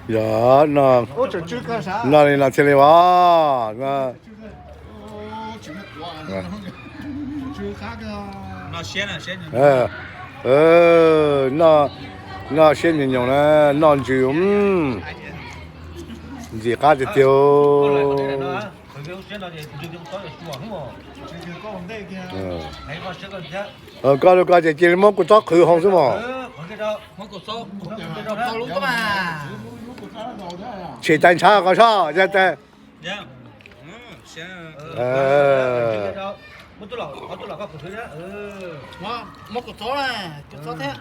Yog no, no li no thiaj li os. Noj siab nyuam nyoos na, noj ntsws, ntxim qab tiag tiag. Koj lub koj ces cia li muab kuv txob qhwv hoo xwb mog. Tshem tais ntshav ko soj, yog tais. Muab kuv txob, kuv txob thiab.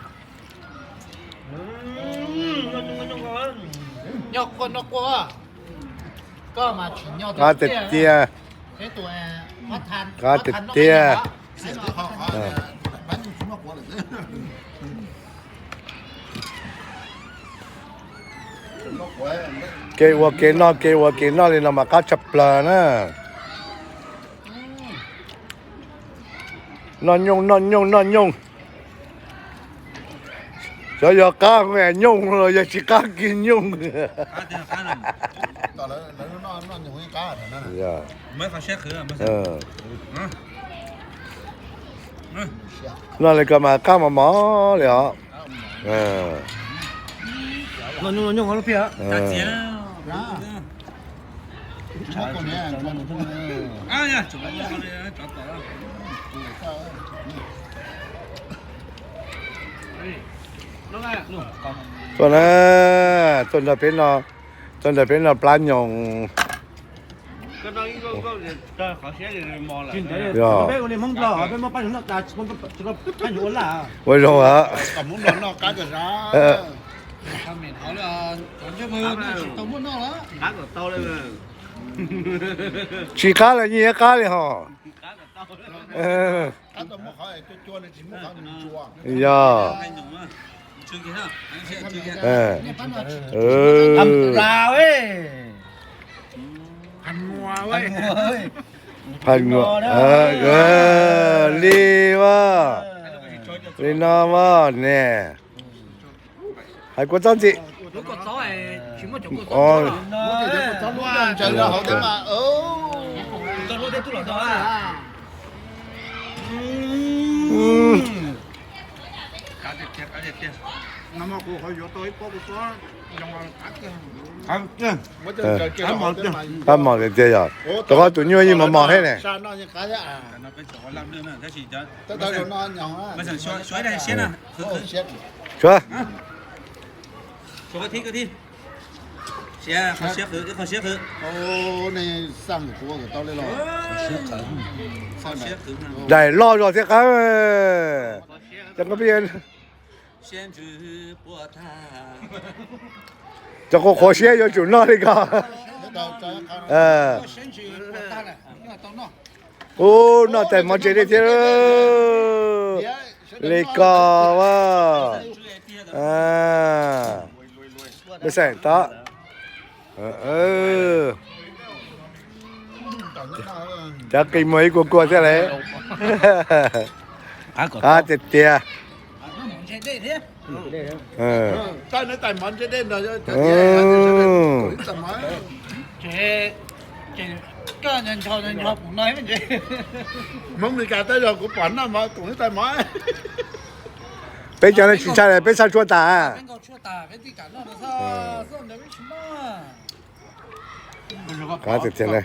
Nyob quaj noj quaj. Koj mas tsim nyog tiag tiag. Qab tiag tiag. Kev ua kev noj, kev ua kev noj li no mas qab tshaj plaws na. Noj nyooj, noj nyooj, noj nyooj. Xyov yog qab nyooj los yog tsis qab kiag nyooj. Noj li ko mas qab mos mos li os. Tuaj na, tuaj nrog peb noj, tuaj nrog peb noj plab nyoos. Ua zoo. Tsis qab los yeej qab li hos. Yog. Phaj Nguam, li as, li no as ne. Hais kua txob ntxiv. Qab mos tiag tiag yog, rau qhov tus nyuj yeej mos mos thiab ne. Suav, daim loj zog thiab qab. Cov qhuav siab yuav tsum noj li ko. Ub, noj tais mov ntse dej thiab li ko as. Peb xeem tod. Cov qis muag ib kua kua thiab lawm. Qab tiag tiag. Hmoob Meskas tab yog kuv pom noj mov koom ib tais mov. Peb cov no tsis ntshai, peb txhaj tshuaj tas. Qab tiag tiag.